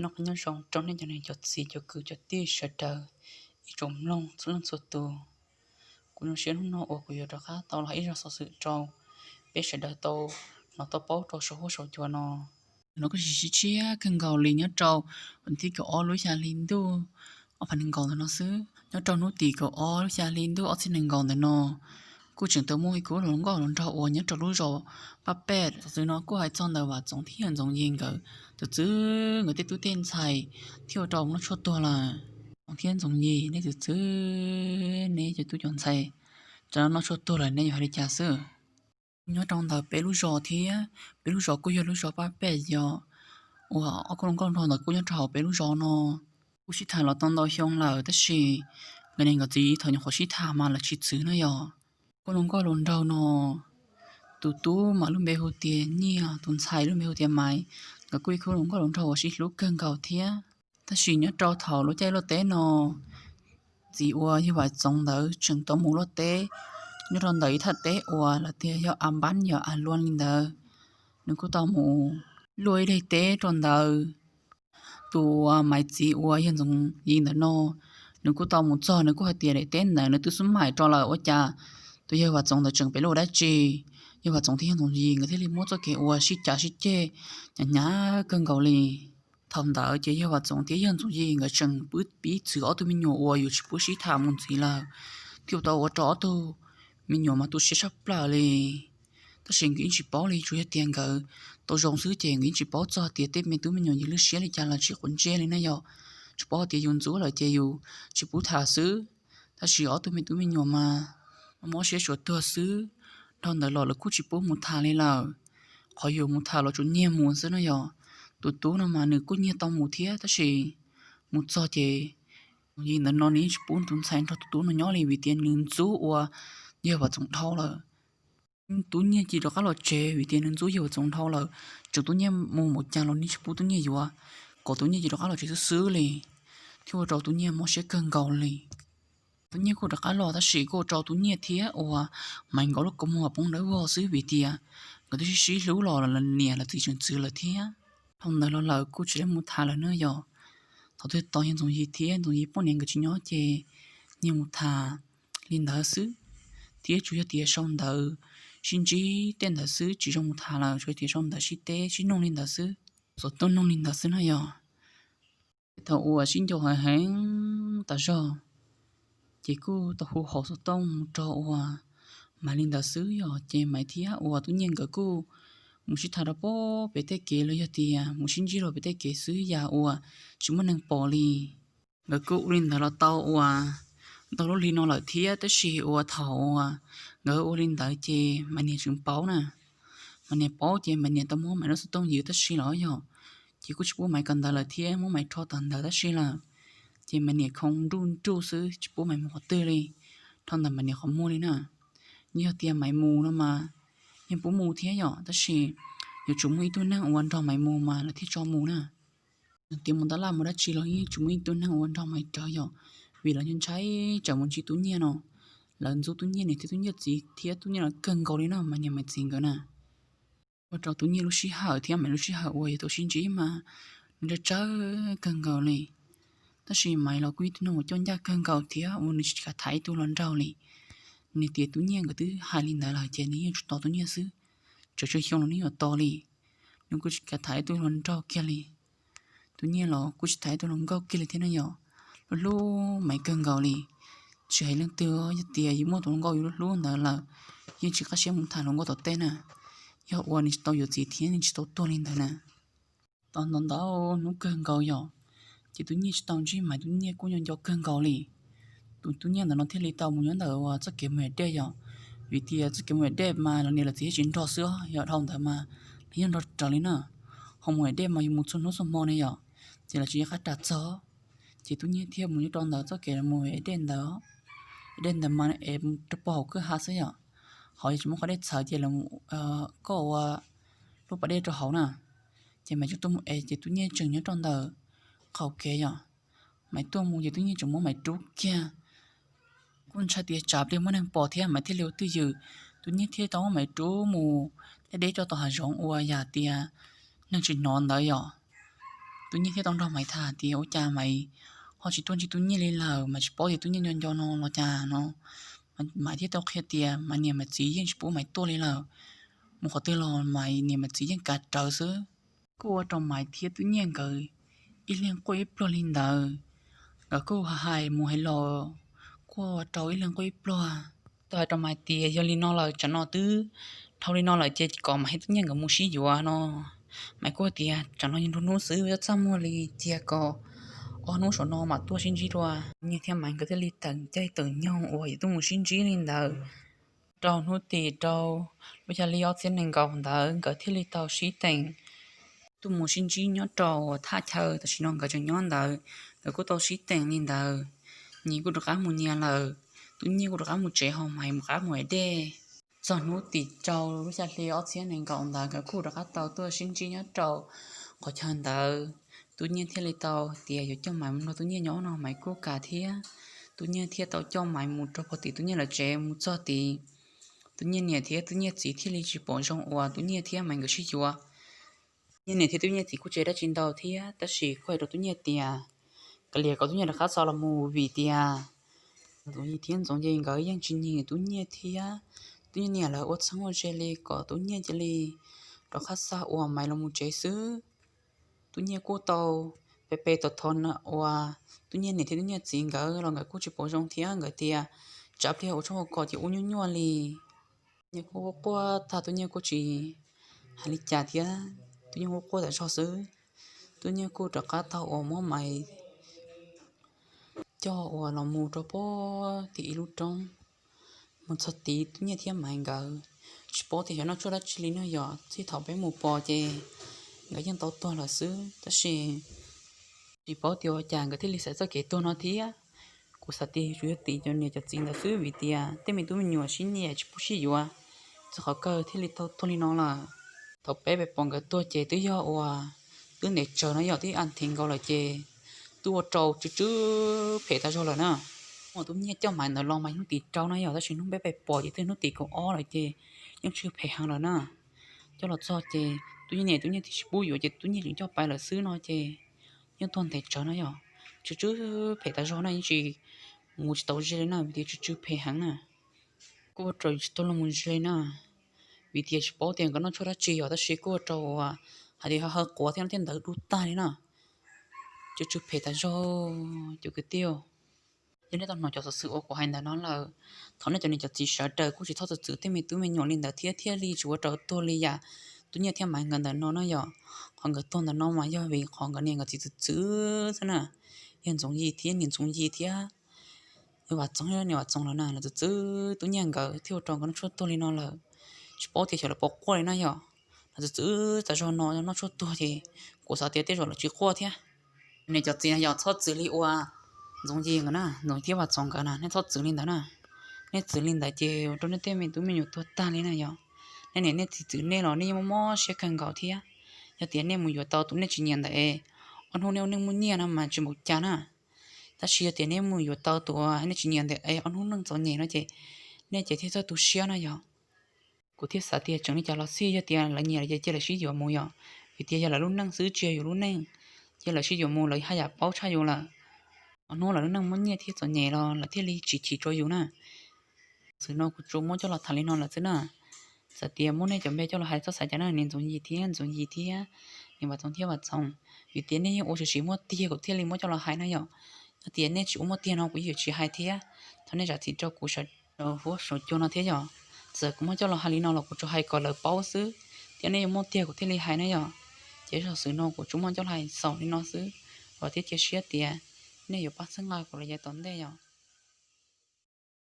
Noj qab nyob zoo rau nej cov neeg cov txiv cov kwv cov tij sawv daws ib tsoom mloog txhua leej txhua tus. Kuv zoo siab hnub no uas kuv yuav rov qab tau los hais ib zaj xov xwm rau peb sawv daws tau hnov tau paub rau saum huab saum cua no. No kuj tsis tshiab kawg nkaus li, nyob rau hnub tim kaum ob lub xya hli ntuj ob phav nees nkaum ntawm no xwb. Nyob rau hnub tim kaum ob lub xya hli ntuj ob txhiab nees nkaum ntawm no, kuj tseem tau muaj ib khub hluas nkauj hluas nraug uas nyob rau lub zos Paj Pej. Xov xwm no kuj hais txog ntawm Vam Txoov thiab Ntxoov Yis nkawd tus txwv, nkawd tej tub tej ntxhais thiab ua rau noj tshuaj tuag lawm. Txoov thiab Ntxoov Yis, neb tus txwv, neb cov tub cov ntxhais, cov no noj tshuaj tuag lawm, neb yuav hais li cas xwb? Nyob rau ntawm peb lub zos thiab, peb lub zos kuj yog lub zos Paj Pej yog, uas ob khub hluas nkauj nraug ntawd kuj nyob rau hauv peb lub zos no. Kuj sib tham los tau ntau xyoo lawm, tab sis nkawd niam nkawd txiv thaum nyuam qhuav sib tham mas lawv tsis txwv na yog. Khub hluas nkauj hluas nraug no, tus tub mas lub npe hu tias Nyiaj, tus ntxhais lub npe hu tias Maiv. Nkawd kuj ib khub hluas nkauj hluas nraug uas sib hlub kawg nkaus thiab. Tab sis nyob rau thaum lub caij luaj teb no, txiv uas yawg Vam Txoov ntawd tseem tau mus luaj teb nyob rau ntawm ib thaj teb uas lawv tias yog A Npab yog A Luaj li ntawd. Nws kuj tau mus luaj ib daim teb rau ntawd. Tus uas Maiv txiv uas yog Ntxoov Yis ntawm no, nws kuj tau mus txog, nws kuj hais tias daim teb ntawd nws twb xub maim rau lawm, ua cas tus yawg Vam Txoov ntawd tseem pem luaj ua dab tsi. Yawg Vam Txoov thiab yawg Ntxoov Yis nkawd thiaj li muab txoj kev ua sib cav sib ceg hnyav hnyav kawg nkaus li. Thaum ntawd ces yawg Vam Txoov thiab yawg Ntxoov Yis nkawd tseem pib txwv ob tug me nyuam uas yus tsis pub sib tham mus ntxiv lawm, thiaj tau ua rau ob tug me nyuam mas tu siab tshaj plaws li. Tab sis nkawd yeej tsis paub li, tsuas yog tias nkawd tau zoo xwb ces nkawd yeej tsis paub txog tias tej me tub me nyuam yus lub siab li cas los tsis quav ntsej li na yog. Tsuas paub tias yus ntxub lawm ces yus tsis pub tham xwb. Tab sis ob tug me tub me nyuam mas mob siab suav tuag xwb. Dhau ntawd los lawv kuj tsis pub mus tham li lawm. Qhov yus mus tham los tsuas nyiag mus xwb na yog. Tus tub no mas nws kuj nyiag tau mus thiab, tab sis mus txog ces Yis ntawd no nws yeej tsis pub tus ntxhais nrog tus tub no nyob li vim tias nws ntxub uas yawg Vam Txoov dhau lawm. Tub Nyiaj cia li rov qab los tsev vim tias nws ntxub yawg Vam Txoov dhau lawm. Tseem Tub Nyiaj mus npaum cas los nws tsis pub Tub Nyiaj yuav, kom Tub Nyiaj cia li rov qab los tsev xwb xwb li, thiaj ua rau Tub Nyiaj mob siab kawg nkaus li. Tub Nyiaj kuj rov qab los tab sis kuj ua rau Tub Nyiaj thiab uas Maiv nkawd lub kua muag poob dawb vog xwb vim tias nkawd twb sib sib hlub los lawv niam lawv txiv tseem txwv lawm thiab. Dhau ntawd los lawv kuj tsis tau mus tham lawm na yog. Thaum twg tos yawg Ntxoov Yis thiab Ntxoov Yis poj niam nkawd tsis nyob ces nyiag mus tham li ntawd xwb, thiab tsuas yog tias sau ntawv sib ntsib tej ntawd xwb, tsis zoo mus tham lawm, tsuas yog tias sau ntawv sib teb sib nug li ntawd xwb, xov tooj nug li ntawd xwb na yog. Thaum uas sib nco heev heev tas zog, ces kuj tau hu hauv xov tooj mus rau uas Maiv li ntawd xwb yog, ces Maiv thiab uas Tub Nyiaj nkawd kuj mus sib tham rau pem tej kev los yog tias mus sib ntsib rau pem tej kev xwb, yam uas tsis muaj neeg pom li. Nkawd kuj ua li ntawd los tau uas ntau lub hli no lawm thiab, tab sis uas thaum uas nkawd ua li ntawd ces Maiv niam tseem paub na. Maiv niam paub ces Maiv niam tau muab Maiv lub xov tooj ywg tab sis los yog, ces kuj tsis pub Maiv kawm ntawv lawm thiab muab Maiv rho tawm ntawv tab sis lawm. Ces Maiv niam khoo nruj nruj xwb tsis pub Maiv mus qhov twg li, rho ntawm Maiv niam qhov muag li na. Yog tias Maiv mus no mas yeej pub mus thiab yom, tab sis yuav tsum muaj ib tug neeg uas nrog Maiv mus mas lawv thiaj tso mus na. Tias mus tab laj mus dab tsi los yeej tsis muaj ib tug neeg uas nrog Maiv rawv yom, vim lawv ntshai tsam mus ntsib Tub Nyiaj no. Lawv ntxub Tub Nyiaj niam thiab Tub Nyiaj txiv thiab Tub Nyiaj los kawg nkaus li no, Maiv niam Maiv txiv nkawd na. Ua rau Tub Nyiaj lub sij hawm thiab Maiv lub sij hawm uas yuav tau sib ntsib mas nws tsawg tsawg kawg nkaus li. Tab sis Maiv los kuj ib tug neeg uas coj ncaj kawg nkaus thiab uas nws tsis kam tham ib tug hluas nraug li. Nws tias Tub Nyiaj nkawd twb hais li ntawd lawm ces nws yeej tsuas tos Tub Nyiaj xwb, txawm tsawg xyoo los nws yuav tos li. Nws kuj tsis kam tham ib tug hluas nraug kiag li. Tub Nyiaj los kuj tsis tham ib tug hluas nkauj kiag li thiab na yom. Lub hlub Maiv kawg nkaus li. Tsis hais leej twg, yog tias yus muaj tus hluas nkauj yus lub hlub ntawd lawm, yeej tsis qab siab mus tham hluas nkauj tom tej na. Yog uas nws tsis tau yuav txiv thiab nws tsis tau tuag li ntawd na. Tau ntau ntau hnub kawg nkaus yom, ces Tub Nyiaj tsis tau ntsib Maiv, Tub Nyiaj kuj nco nco kawg nkaus li. Tus Tub Nyiaj ntawd no thiaj li tau mus nyob ntawm uas txoj kev mus ev dej yom, vim tias txoj kev mus ev dej mas los niam los txiv yeej tsis nrog xwb, yog dhau ntawd mas los yeej nrog raws li na. Ho mus ev dej mas yuav mus txhua hnub txhua hmo ne yom, ces los tsis nco qab ras txog. Ces Tub Nyiaj thiaj mus nyob rau ntawm txoj kev mus ev dej ntawd. Ev dej ntawd mas ev rau pog hauv kwj ha xwb yom, ho yog tsis muaj qhov dej txhawv ces los koj ua lub pas dej rau hauv na. Ces Maiv tseem tuaj mus ev ces Tub Nyiaj tseem nyob rau ntawm qaum kev yom. Maiv tuaj mus ces Tub Nyiaj tseem muab Maiv rub kiag. Kuj ntshai tias tsam pliag muaj neeg pom thiab Maiv thiaj li ua twj ywm, Tub Nyiaj thiaj tau muab Maiv rub mus deb deb rau tom hav zoov uas yam tias neeg tsis hnov ntawd yom. Tub Nyiaj thiaj tau nrog Maiv tham tias ua cas Maiv ho tsis tuaj ntsib Tub Nyiaj li lawm, Maiv tsis paub tias Tub Nyiaj nco nco no los cas no. Maiv thiaj tau qhia tias Maiv niam Maiv txiv yeej tsis pub Maiv tuaj li lawm, mus qhov twg los Maiv niam Maiv txiv yeej kav rawv xwb. Kuj ua rau Maiv thiab Tub Nyiaj nkawd ib leeg quaj ib pluag li ntawd. Nkawd kuj hais mus hais los kuj ua rau ib leeg quaj ib pluag. Tau hais rau Maiv tias yog li no lawm, tsam no twb dhau li no lawm ces kom Maiv thiab Tub Nyiaj nkawd mus sib yuav no. Maiv kuj tias tsam no yog nruab hnub xwb, yuav txaj muag li, cia kom ob hnub saum no mam tuaj sib ntsib dua. Nyiaj thiab Maiv nkawd thiaj li tawm caij tawm nyoog uas yuav tuaj mus sib ntsib li ntawd. Rau hnub tim rau lub xya hli ob txhiab nees nkaum ntawd nkawd thiaj li tau sib teem tuaj mus sib ntsib nyob rau thaj chaw tam sim no nkawd tseem nyob ntawd. Nkawd kuj tau sib teem li ntawd, nyias kuj rov qab mus nyias lawm. Tub Nyiaj kuj rov qab mus tsev, ho Maiv mus qab mus ev dej. Txog hnub tim rau lub xya hli ob txhiab nees nkaum ntawd nkawd kuj rov qab tau tuaj sib ntsib nyob rau qhov chaw ntawd. Tub Nyiaj thiaj li tau tias yuav coj Maiv mus nrog Tub Nyiaj nyob no, Maiv kuj kam thiab. Tub Nyiaj thiaj tau coj Maiv mus rau pem tim Tub Nyiaj lawv tsev. Mus txog tid, Tub Nyiaj niam thiab Tub Nyiaj txiv thiaj li tsis pom zoo uas Tub Nyiaj thiab Maiv nkawd sib yuav. Tub Nyiaj niam thiab Tub Nyiaj txiv kuj tsis hais dab tsi ntau thiab, tab sis kuj hais rau Tub Nyiaj tias kav liam kom Tub Nyiaj rov qab xa los mus, vim tias Ntxoov Yis thiab Ntxoov Yis nkawd yeej tsis nyiam Tub Nyiaj thiab Tub Nyiaj niam lawv ua txheeb ua ze li, kom Tub Nyiaj cia li rov qab xa uas Maiv los mus tsev xwb. Tub Nyiaj kuj tau pe pe tom thov uas Tub Nyiaj niam thiab Tub Nyiaj txiv nkawd los nkawd kuj tsis pom zoo thiab, nkawd tias tsam pliag ua tshoob ua kos ces ua nyuaj nyuaj li. Nyiaj kuj quaj quaj tag, Tub Nyiaj kuj tsis hais li cas thiab, Tub Nyiaj quaj quaj tas zog xwb. Tub Nyiaj kuj rov qab tau uas muab Maiv coj uas los mus rau pem tim ib lub roob. Mus txog tid Tub Nyiaj thiab Maiv nkawd tsis paub tias xyov noj tshuaj dab tsi li no, yog txij thaum peb mus pom ces nkawd yeej tau tuag lawm xwb, tab sis tsis paub tias ua cas nkawd thiaj li xaiv txoj kev tuag no thiab. Kuv xav tias tsuas yog tim cov niam cov txiv ntawd xwb, vim tias tej me tub me nyuam sib nyiam tsis pub sib yuav, txog qhov kawg thiaj li tau tuag li no lawm. Thaum peb pom nkawd tuag ces twb yog uas twb ntev tsawv no, yog twb a thiv nkaus lawm ces twb ua rau tsw tsw phem tas zog lawm na. Muaj Tub Nyiaj coj Maiv ntawd los mas hnub tim rau na yog, tab sis hnub peb pom ces twb hnub tim kaum ob lawm ces yeej tsw phem heev lawm na. Coj los txog ces Tub Nyiaj niam Tub Nyiaj txiv tsis pub yuav ces Tub Nyiaj tseem coj pais lawm xwb no ces yeej tuag ntev tsawv na yog, tsw tsw phem tas zog na, yeej tsis mus tsis tau ze li na, vim tias tsw tsw phem heev na. Kuj ua rau tsis tau los mus ze li na, vim tias tsis paub tias nkawd noj tshuaj dab tsi yog, tab sis kuj ua rau hais tias ha ha quav thiab no thiab ntawd du tag li na. Tsw tsw phem tas zog cov kwv tij. Yog nej tau hnov cov xov xwm uas kuv hais ntawm no lawm, thov nej cov niam cov txiv sawv daws kuj tsis txhob txwv txwv tej me tub me nyuam li ntawd thiab, thiaj li tsis ua rau tuag li yam Tub Nyiaj thiab Maiv nkawd ntawm no na yog. Qhov nkawd tuag ntawm no mas yog vim qhov nkawd niam nkawd txiv txwv txwv xwb na. Yog Ntxoov Yis thiab niam Ntxoov Yis thiab yog Vam Txoov, niam Vam Txoov lawm na, lawv txwv txwv Tub Nyiaj nkawd thiaj ua rau nkawd noj tshuaj tuag li no lawm. Tsis paub tias xyov lawv puas quaj li na yog, lawv txwv txwv tas zog no noj tshuaj tuag ces kuv xav tias tej zaum lawv tsis quaj thiab. Niam cov txiv na yog, txhob txwv li uas Ntxoov Yis nkawd na, Ntxoov Yis thiab Vam Txoov nkawd na, nej txhob txwv li ntawd na. Nej txwv li ntawd ces ua rau nej tej me tub me nyuam tuag tag li na yog. Nej niam nej txiv txwv nej los nej yeej mob mob siab kawg nkaus thiab. Yog tias nej mus yuav tau tus nej tsis nyiam ntawd es ob hnub nej ua neej muaj nyiaj no mas tsis npaum cas na. Tab sis yog tias nej mus yuav tau tus uas nej tsis nyiam ntawd es ob hnub neej txom nyem no ces nej ces thiaj txawj tu siab na yog. Kuv thiaj xav tias tseem li cas los xij, yog tias lawv nyiam lawv ces cia lawv sib yuav mus yom, vim tias yog lawv lub neej xwb tsis yog yus lub neej. Ces lawv sib yuav mus lawv haj yam paub tshaj yus lawm. Ob hnub lawv lub neej muaj nyiaj thiab txom nyem los lawv thiaj li tsis chim rau yus na. Xwm no kuv tsuas muab coj los tham li no lawm xwb na. Txawm tias muab nej cov npe coj los hais txhob xav cas na, niam Ntxoov Yis thiab Ntxoov Yis thiab niam Vam Txoov thiab Vam Txoov, vim tias nej yeej ua tshwm sim muaj tiag kuv thiaj li muab coj los hais na yom. Yog tias nej tsis ua muaj tiag no kuv yeej yuav tsis hais thiab. Thov nej zam txim rau kuv sawv daws huab saum cua no thiab yom. Txawm kuv muab coj los hais li no los kuv tsuas hais kom lawv paub xwb, thiab nej yuav muaj tiag kuv thiaj li hais na yom. Ces zaj xwm no kuv tsuas muab coj los hais xaus li no xwb, vam thiab cia siab tias nej yuav pab txhawb nqa kuv los yav tom ntej yom.